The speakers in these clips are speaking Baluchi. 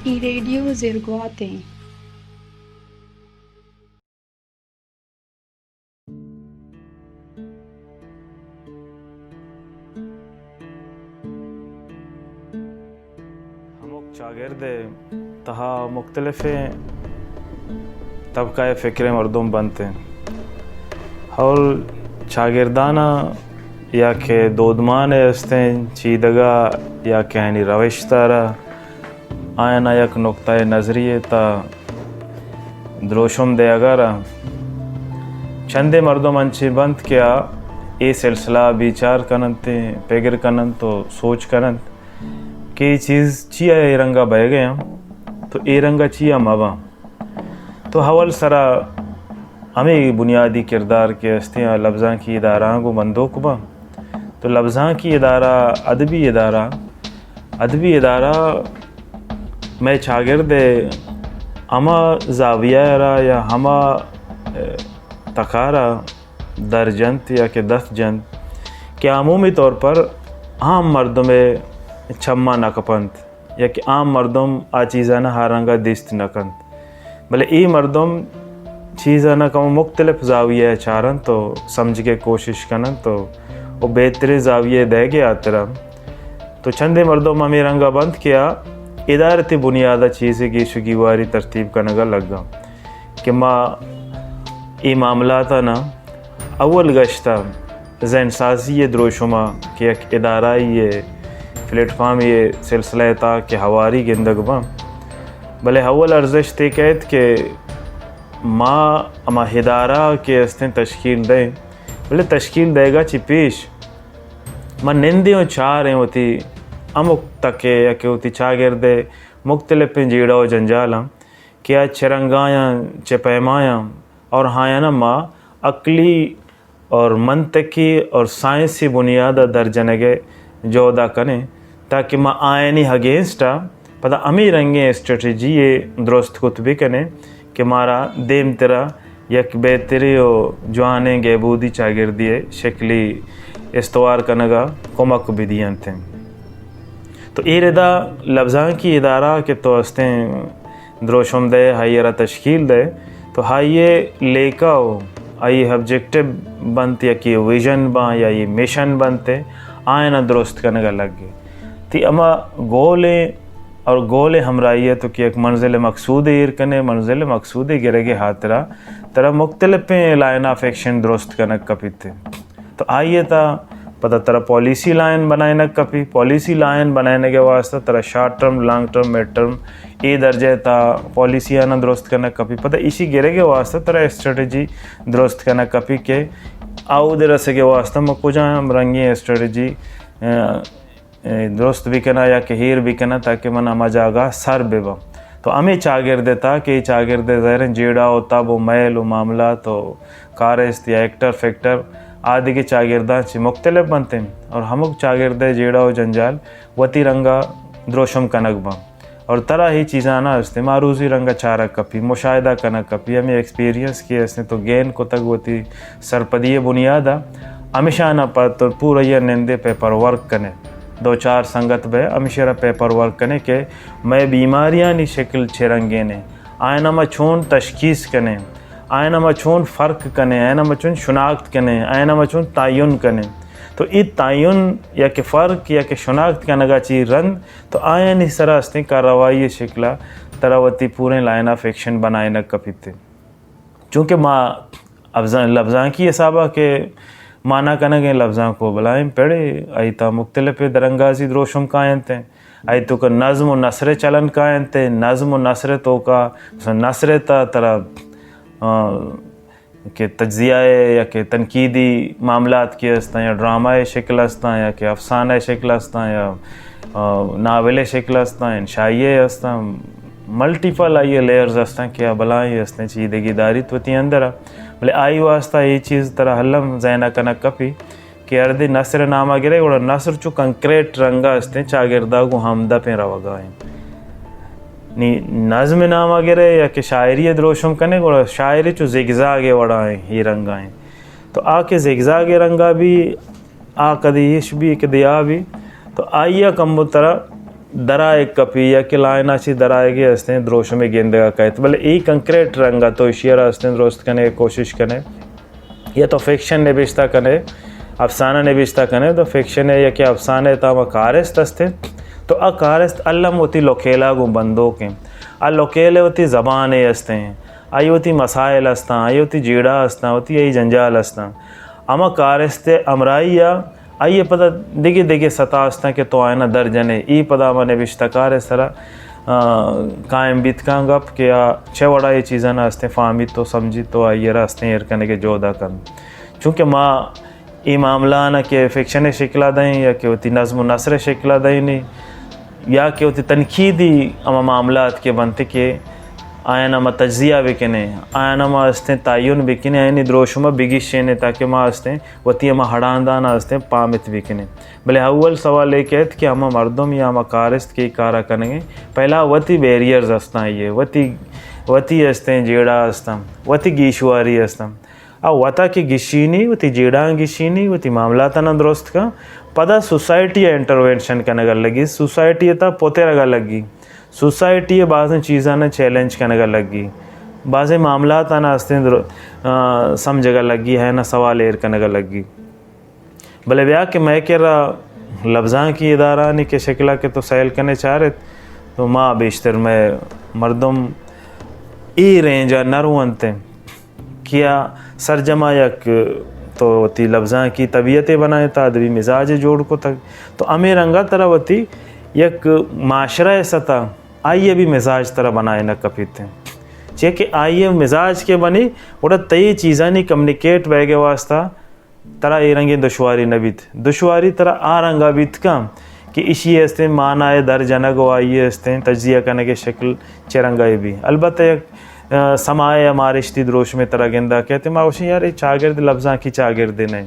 ای ریڈیو زرگوات ایں۔ ہمک چاگرد ءِ تہا مختلفیں طبقہ ءِ فکر ءِ مردم بنت انت۔ اور چاگرداناں یا کہ دودمان ءِ استیں چیدگ ءَ یا کہ آیانی روشت ءَ را آیانا یک نقطہ نظری ءِ تہا دروشم دیگ ءَ را چندے مردم انچیں بنت کہ آ اے سلسلہ ءَ بیچار کن انت، پگر کن انت و سوچ کن انت کہ اے چیز چیا اے رنگ ءَ بئیگ ءَ انت تو اے رنگ ءَ چیا مہ باں۔ تو اول سرا ہمے بنیادی کردار کہ استیں آ لبزانکی ادارہاں گوں بندوک باں۔ تو لبزانکی ادارہ، ادبی ادارہ، ادبی ادارہ مئے چاگرد ءِ ہما زاویہ ءَ را یا ہما، ءَ، تکارا در جنت یا کہ دست جنت کہ عمومی طور پر عام مردم ءِ چماں نہ کپنت یا کہ عام مردم آ چیزانا ہر رنگا دیست نہ کنت، بلے اے مردم چیزانا کمو مختلف زاویہ ءَ چارنت و سمجھگ ءِ کوشش کننت و، و بہتریں زاویہ ءِ دئیگ ءِ ہاترا تو چندے مردم ہمے رنگا بنت کہ آ ادارتی بنیادا چیزے گیش و گیواری ترتیب کنگا لگا کہ ما اے معاملاتانا اول گشتا ذہن سازی ءِ دروشم ءَ کہ یک ادارہ ءِ پلیٹ فارم ءِ سلسلہ ءِ تہا کہ ہواری گندگ باں، بلے اول ارزشت اے کئیت کہ ما ہما ادارہ کہ استیں تشکیل دئیں، بلے تشکیل دئیگا چہ پیش ما نندیں و چاریں وتی ہمک تک ءِ یا کہ وتی چاگرد ءِ مختلفیں جیڑہ و جنجالاں کہ آ چہ رنگایاں، چہ پیمایاں اور آیانا ما عقلی اور منطقی اور سائنسی بنیاد ءَ در جنگ ءِ جہد ءَ کنیں تاکہ ما آیانی اگینسٹ ءَ پدا ہمے رنگیں اسٹریٹجی یے درست کت بہ کنیں کہ مارا دیمترا یک بہتریں و جوانیں گہبودی چاگردی ءِ شکلی استوار کنگ ءَ کمک بہ دینت۔ تو اے ردا لبزانکی ادارہ کہ تو استیں دروشم دئے، آئی ءَ را تشکیل دئے، تو آئی ءِ لیکہ و آئی ءِ آبجیکٹیو بنت یا کہ ویژن باں یا یہ مشن بنت، آیانا درست کنگ ءَ لگے۔ تئی ہما گول ءِ اور گول ءِ ہمراہی ءَ تو کہ یک منزل مقصود ءَ ایر کنے، منزل مقصود ءِ گرگ ءِ ہاترا ترا مختلفیں لائن آف ایکشن درست کنگ کپیت۔ تو آئی ءِ تہا پدا ترا پالیسی لائن بنائینگ کپی، پالیسی لائن بنائینگ ءِ واستہ ترا short term, long term, mid term, اے درجہ ءِ تہا پالیسی آناں درست کنگ کپی۔ پدا ایشی گرگ ءِ واستہ ترا اسٹریٹجی درست کنگ کپی کہ اود ءَ رسگ ءِ واستہ ما کجام رنگیں اسٹریٹجی، ءَ، ءَ، درست بکناں یا کہ ہیر بکناں تاکہ من ہما جاگہ ءَ سر بباں۔ تو ہمے چاگرد ءِ تہا کہ اے چاگرد ءِ ظاہریں جیڑہ و تب و میل و معاملات و کارست یا ایکٹر فیکٹر آ دگہ چاگرداں چہ مختلف بنت انت اور ہمک چاگرد ءِ جیڑہ و جنجال وتی رنگ ءَ دروشم کنگ باں اور ترا اے چیزاناں استیں معروضی رنگ ءَ چارگ کپی، مشاہدہ کنگ کپی، ہمے ایکسپیرینس کہ استیں تو گین کتگ وتی سرپدی ءِ بنیاد ءَ، ہمیشاناں پہ تو پورہ ءَ نندے پیپر ورک کنے، دو چار سنگت بئے ہمیشی ءَ را پیپر ورک کنے کہ مئے بیماریانی شکل چے رنگینے، آیاں ما چون تشخیص کنیں، آیاں ما چون فرق کنیں، آیاں ما چون شناخت کنیں، آیاں ما چون تعین کنیں۔ تو اے تعین یا کہ فرق یا کہ شناخت کنگا چی رند تو آیانی سرا استیں کارروائی شکلا ترا وتی پوریں لائن آف ایکشن بنائینگ کپیت۔ چونکہ ما ابزان-، لبزانکی حسابا کہ مانا کنگیں لبزانکو بلائیں پڑے، آئی تا مختلف درنگازی دروشم کاینت۔ آئی توکا نظم و نثر چلن کاینت۔ نظم و نثر توکا، مثلاً نثر تا ترا، آ، کہ تجزیہ ءِ یا کہ تنقیدی معاملات کہ استاں یا ڈرامہ ءِ شکل استاں یا کہ افسانہ ءِ شکل استاں یا، آ، ناول ءِ شکل استاں، انشائیہ استاں، ملٹیپل آئی ءِ لیئرز استاں کہ آ بلاہیں استیں چیدگی داریت وتی اندر ءَ۔ بلے آئی واسطہ اے چیز ترا الم ذہن ءَ کنگ کپی کہ ہردے نثر ءِ نام ءَ گرئے گڑا نثر چو کنکریٹ رنگ ءَ استیں چاگرد ءَ گوں ہمدپیں روگ ءَ انت۔ نی نظم ءِ نام ءَ گرئے یا کہ شاعری ءِ دروشم کنے گڑا شاعری چو زگزاگ ءِ وڑا انت، اے رنگ ءَ انت۔ تو آ کہ زگزاگ ءِ رنگ ءَ بی، آ کدی ایش بی، کدی آ بی، تو آئی ءَ کمو ترا درائگ کپی یا کہ لائن ءَ چی درائگے استیں دروشمے گندگ ءَ کئیت، بلے اے کنکریٹ رنگ ءَ تو ایشی ءَ را استیں درست کنے، کوشش کنے، یا تو فکشن نبشتہ کنے، افسانہ نبشتہ کنے، تو فکشن ءِ یا کہ افسانہ ءِ تہا ہما کارست استیں، تو آ کارست الم وتی لوکیل ءَ گوں بندوک ایں۔ آ لوکیل ءِ وتی زبانے استیں، آئی وتی مسائل استاں، آئی وتی جیڑہ استاں، وتی آئی جنجال استاں۔ ہما کارست ءِ ہمراہی ءَ آئی ءَ پدا دگہ دگہ سطح استاں کہ تو آیانا در جنے، اے پدا ہما نبشتہ کار ءِ سرا، آ، قائم بیت کاں گپ کہ آ چہ وڑا اے چیزانا استیں فہمیت و سمجھیت و آئی ءَ را استیں ایر کنگ ءِ جہد ءَ کنت۔ چونکہ ما اے معاملہ آنا کہ فکشن ءِ شکل ءَ دئیں یا کہ وتی نظم و نثر ءِ شکل ءَ دئیں یا کہ وتی تنقیدی ہما معاملات کہ بنت کہ آیانا ما تجزیہ بکنیں، آیانا ما استیں تعین بکنیں، آیانی دروشم ءَ بگیشینیں تاکہ ما استیں وتی ہما ہڑاندانا استیں پامت بکنیں۔ بلے اول سوال اے کئیت کہ ہما مردم یا ہما کارست کہ اے کارا کنگیں، پہلا وتی بیریئرز استاں، آئی ءِ وتی، وتی استیں جیڑہ استاں، وتی گیشواری استاں۔ آ وتا کہ گیشینی، وتی جیڑہاں گیشینی، وتی معاملاتانا درست کن، پدا سوسائٹی ءَ انٹروینشن کنگ ءَ لگی، سوسائٹی ءِ تہا پترگ ءَ لگی، سوسائٹی ءِ بازیں چیزانا چیلنج کنگ ءَ لگی، بازیں معاملاتانا استیں در-، آ، سمجھگ ءَ لگی، آیانا سوال ایر کنگ ءَ لگی۔ بلے بیا کہ مئے کرا لبزانکی ادارہانی کہ شکل ءَ کہ تو سیل کنے چارت، تو ما بیشتر مئے مردم اے رینج ءَ نہ رونت کہ آ سرجم ءَ یک تو وتی لبزانکی طبیعتے بنائینتہ، ادبی مزاجے جوڑ کتگ، تو ہمے رنگ ءَ ترا وتی یک معاشرہ ءِ سطح آئی ءِ بھی مزاج ترا بنائینگ کپیت۔ چیا کہ آئی ءِ مزاج کہ بنی، گڑا تئی چیزانی کمیونیکیٹ بیگ ءِ واسطہ ترا اے رنگیں دشواری نہ بیت۔ دشواری ترا آ رنگا بیت کن کہ ایشی ءِ استیں مانا ءِ در جنگ و آئی ءِ استیں تجزیہ کنگ ءِ شکل چہ رنگا بی۔ البتہ یک، آ، سماع ءِ مارشتی دروشمے ترا گندا کئیت، ما گوشیں یار اے چاگرد لبزانکی چاگردے نہ۔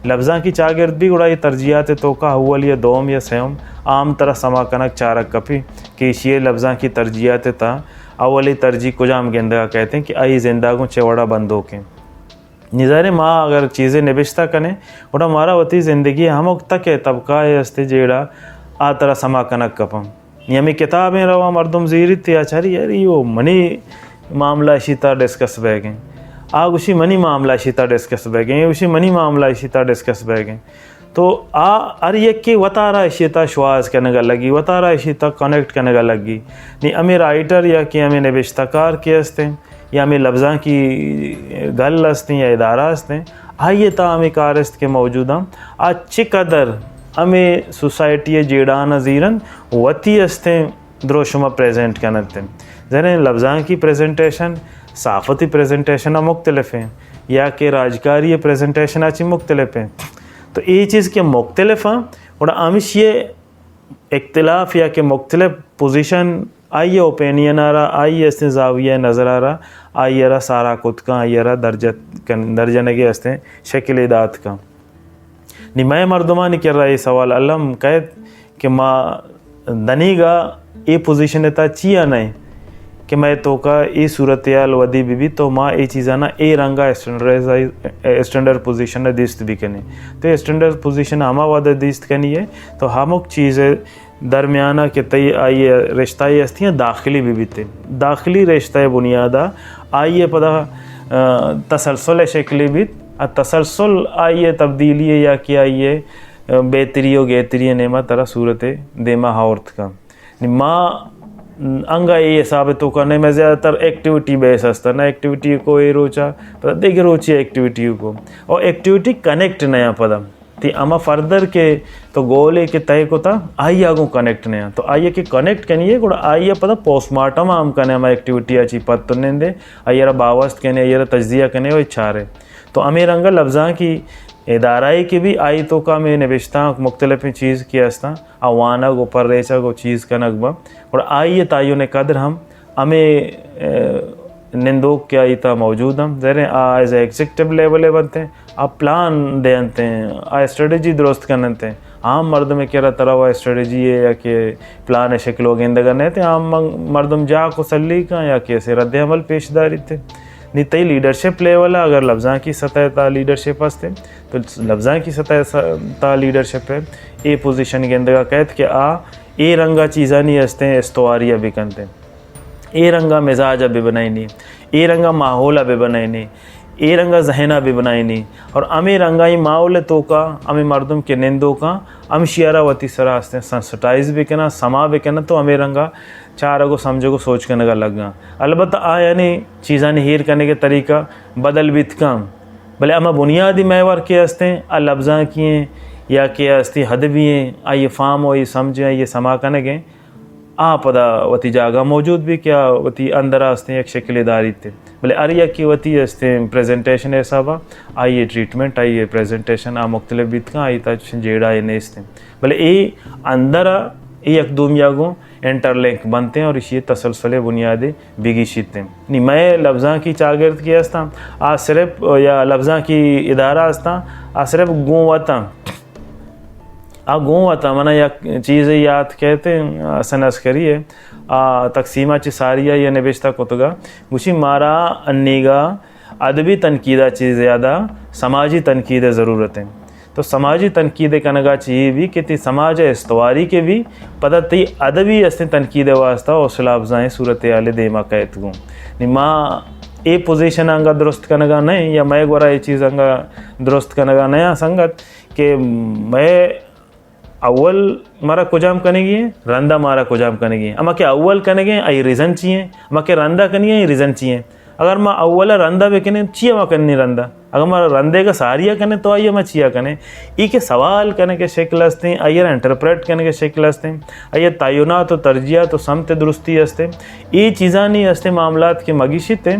لبزانکی چاگرد بی گڑا اے ترجیحات ءِ توکا اول یا دوم یا سیوم عام ترا سما کنگ چارگ کپی کہ ایشی ءِ لبزانکی ترجیحات ءِ تہا اولی ترجیح کجام گندگا کئیت کہ آئی زندا گوں چہ وڑا بندوک ایں۔ نی ظاہر ایں ما اگر چیزے نبشتہ کنیں، گڑا مارا وتی زندگی ءِ ہمک تک ءِ طبقہ ءِ استیں جیڑہ آ ترا سما کنگ کپاں۔ نی ہمے کتابیں رواں مردم زیریت یا چاری، یار، ایو منی معاملہ اشی تہا ڈسکس بیگ ایں۔ آ گوشی منی معاملہ اشی تہا ڈسکس بیگ ایں، اے گوشی منی معاملہ اشی تہا ڈسکس بیگ ایں۔ تو آ ہر یکے وتارا اشی تہا شواز کنگ ءَ لگی، وتارا اشی تہا کنیکٹ کنگ ءَ لگی۔ نی ہمے رائٹر یا کہ ہمے نبشتہ کار کہ استیں، یا ہمے لبزانکی گل استیں یا ادارہ استیں، آئی ءِ تہا ہمے کارست کہ موجود ایں، آ چہ قدر ہمے سوسائٹی ءِ جیڑہاں زیرن وتی استیں دروشم ءَ پریزنٹ کننت۔ ظاہر ایں لبزانکی پریزنٹیشن صحافتی پریزنٹیشن ءَ مختلف ایں یا کہ راجکاری پریزنٹیشن ءَ چی مختلف ایں۔ تو اے چیز کہ مختلف ایں، گڑا ہمیشی ءِ اختلاف یا کہ مختلف پوزیشن آئی ءِ اوپینین ءَ را، آئی ءِ استیں زاویہ نظر ءَ را، آئی ءَ را سارا کت کن، آئی ءَ را درجت کن، درجنگے استیں شکلے دات کن۔ نی مئے مردمانی کرا اے سوال الم کئیت کہ ما دنیگا اے پوزیشن ءِ تہا چیا نہ ایں کہ مئے توکا اے صورتحال ودی بہ بیت تو ما اے چیزانا اے رنگا اسٹینڈرڈائز، اسٹینڈرڈ پوزیشن ءَ دیست بہ کنیں۔ تو اسٹینڈرڈ پوزیشن ہما وہد ءَ دیست کنی ئے تو ہمک چیز ءِ درمیان ءَ کہ تئی آئی ءِ رشتہ ئے ہستی ایں داخلی بہ بیت۔ داخلی رشتہ ءِ بنیاد ءَ آئی ءِ پدا، آ، تسلسل ءِ شکلے بیت۔ آ تسلسل آئی ءِ تبدیلی ءِ یا کہ آئی ءِ، آ، بہتری و گہتری ءِ نیما ترا صورت ءِ دیما آورت کن۔ نی ما انگا اے حساب ءِ توکا نہ، مئے زیادہ تر ایکٹیویٹی بیس ہستاں، نہ ایکٹیویٹی کو اے روچا، پدا دگہ روچے ایکٹیویٹی کو۔ او ایکٹیویٹی کنیکٹ نہ ایں پدا۔ تئی ہما فردر کہ تو گولے کہ طے کتا، آئی ءَ گوں کنیکٹ نہ ایں۔ تو آئی ءَ کہ کنیکٹ کنی ئے، گڑا آئی ءَ پدا پوسٹ مارٹم ہم کنے، ہما ایکٹیویٹی ءَ چی پد تو نندے، آئی ءَ را باوست کنے، آئی ءَ را تجزیہ کنے و چارے۔ تو ہمے رنگا لبزانکی ادارہ ئے کہ بی آئی توکا ہمے نبشتانک مختلفیں چیز کہ ہستاں، آ وانگ و پریچگ و چیز کنگ بنت، گڑا آئی ءِ تعین ءِ قدر ہم ہمے، اے، نندوک کہ آئی تہا موجود ایں، ظاہر ایں آ ایز اے ایگزیکٹو لیول ءَ بنت ایں، آ پلان دینت ایں، آ اسٹریٹجی درست کننت ایں۔ عام مردم ءِ کرا ترا و اسٹریٹجی ءِ یا کہ پلان ءِ شکل و گندگ ءَ نہ ایں، عام من-، مردم جاک و سلیک ایں یا کہ اسے رد عمل پیش داریت۔ نی تئی لیڈرشپ لیول ءَ اگر لبزانکی سطح ءِ تہا لیڈرشپ ہست ایں، تو لبزانکی سطح ءِ س-، تہا لیڈرشپ ءِ اے پوزیشن گندگ ءَ کئیت کہ آ اے رنگا چیزانی استیں استواری ءَ بکنتیں، اے رنگا مزاج ءَ ببنائینی، اے رنگا ماحول ءَ ببنائینی، اے رنگا ذہن ءَ ببنائینی، اور ہمے رنگا اے ماحول ءِ توکا ہمے مردم کہ نندوکاں، ہمشی ءَ را وتی سرا استیں سنسٹائز بکناں، سما بکناں، تو ہمے رنگا چارگ و سمجھگ و سوچ کنگا لگاں۔ البتہ آیانی چیزانی ہیر کنگ ءِ طریقہ بدل بیت کن، بلے ہما بنیادی محور کہ استیں، آ لبزانکی ایں یا کہ استیں ادبی ایں، آئی فہم و آئی سمجھ، آئی سما کنگ ایں، آ پدا وتی جاگہ موجود بی کہ آ وتی اندر استیں یک شکلے داریت۔ بلے ہر یکے وتی استیں پریزنٹیشن ءِ حسابا آئی ٹریٹمنٹ، آئی پریزنٹیشن آ مختلف بیت کن، آئی تا چشیں جیڑہ ئے نیستیں۔ بلے اے اندر ءَ اے یک دومی ءَ گوں انٹرلنک بنتیں اور ایشی تسلسل بنیادے بگیشیت انت۔ نی مئے لبزانکی چاگرد کہ استاں، آ صرف، یا لبزانکی ادارہ استاں، آ صرف گوں وتاں، آ گوں وتاں۔ منا یک چیزے یات کیت، حسن عسکری ءِ آ تقسیما چہ ساری ءَ یا نبشتہ کتگا، گوشی، مارا انیگا ادبی تنقید ءَ چہ زیادہ سماجی تنقید ءِ ضرورت انت۔ تو سماجی تنقید ءِ کنگ ءَ چہ اے بی کہ تئی سماج ءِ استواری کہ بی، پدا تئی ادبی استیں تنقید ءِ واستہ حوصلہ افزائیں صورتحالے دیما کئیت گوں۔ نی ما اے پوزیشن انگا درست کنگ ءَ نہ ایں یا مئے گورا اے چیز انگا درست کنگ ءَ نہ ایں سنگت کہ مئے اول مارا کجام کنگی ایں، رندا مارا کجام کنگی ایں۔ ہما کہ اول کنگی ایں، آئی ریزن چی ایں؟ ہما کہ رندا کنگی ایں، آئی ریزن چی ایں؟ اگر ما اولا رندا بکنیں، چیا ما کنیں رندا؟ اگر ما رندے کا ساریا کنیں، تو آئی ما چیا کنیں؟ ای کہ سوال کنگ ءِ شکل استیں، آئی را انٹرپریٹ کنگ ءِ شکل استیں، آئی تعینات و ترجیحات و سمت درستی استیں۔ ای چیزانی استیں معاملات کہ مگیشیت ایں،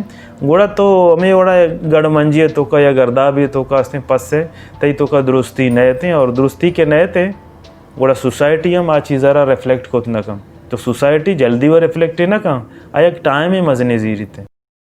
گڑا تو ہمے وڑا گڑ منجی ءِ توکا یا گردابی ءِ توکا استیں پس ءِ تئی توکا درستی نئیتیں اور درستی کہ نئیتیں، گڑا سوسائٹی ہم آ چیزا را ریفلیکٹ کت نہ کن۔ تو سوسائٹی جلدی و ریفلیکٹ نہ کن، آ یک ٹائم مزنی زیریت۔